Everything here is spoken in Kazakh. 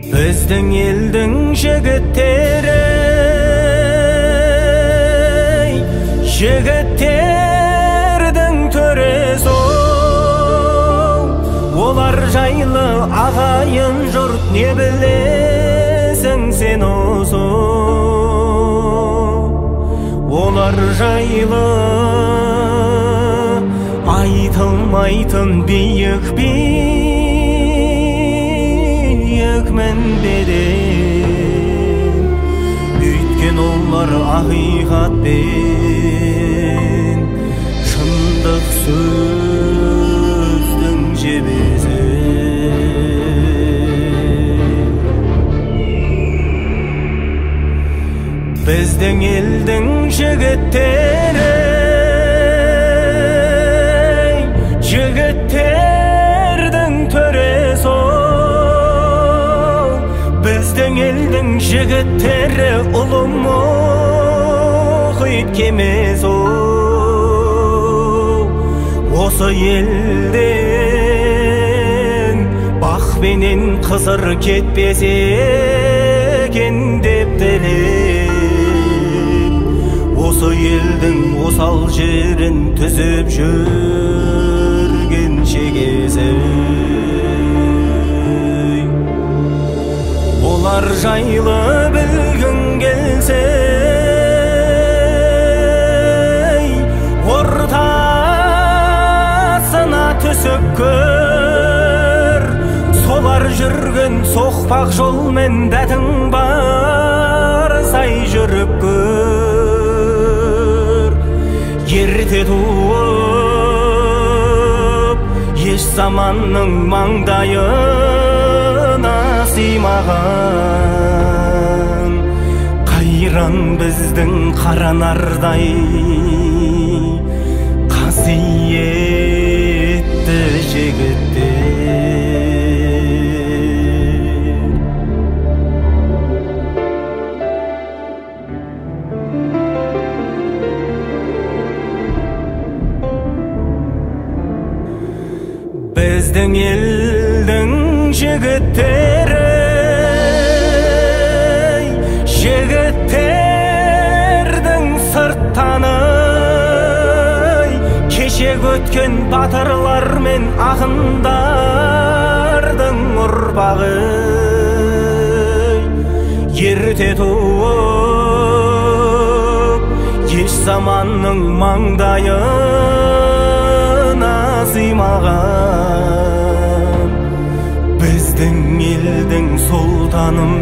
Біздің елдің жігіттері, жігіттердің төресі, олар жайлы ағайын жұрт не білесің сен осы? Олар жайлы айтылмайтын биік биік мінбеден, өйткен олар ақиқатпен шындық сөздің жебесі. Біздің елдің жігіттері, жігіттердің төресі, біздің елдің жігіттері ұлы мұхит кемесі. Осы елден бақ пенен қызыр кетпесе екен деп тілеп, осы елдің осал жерін түзіп жүрген шегесі. Олар жайлы білгің келсе, ортасына түсіп көр, солар жүрген соқпақ жолмен дәтің бар сай жүріп көр. Ерте туып, еш заманның маңдайына сыймаған, қайран біздің қара нардай қасиетті жігіттер. Біздің елдің жігіттері, жігіттердің сырттаны, кешегі өткен батырлар мен ақындардың ұрпағы. Ерте туып, еш заманның маңдайына сыймаған, біздің елдің сұлтаным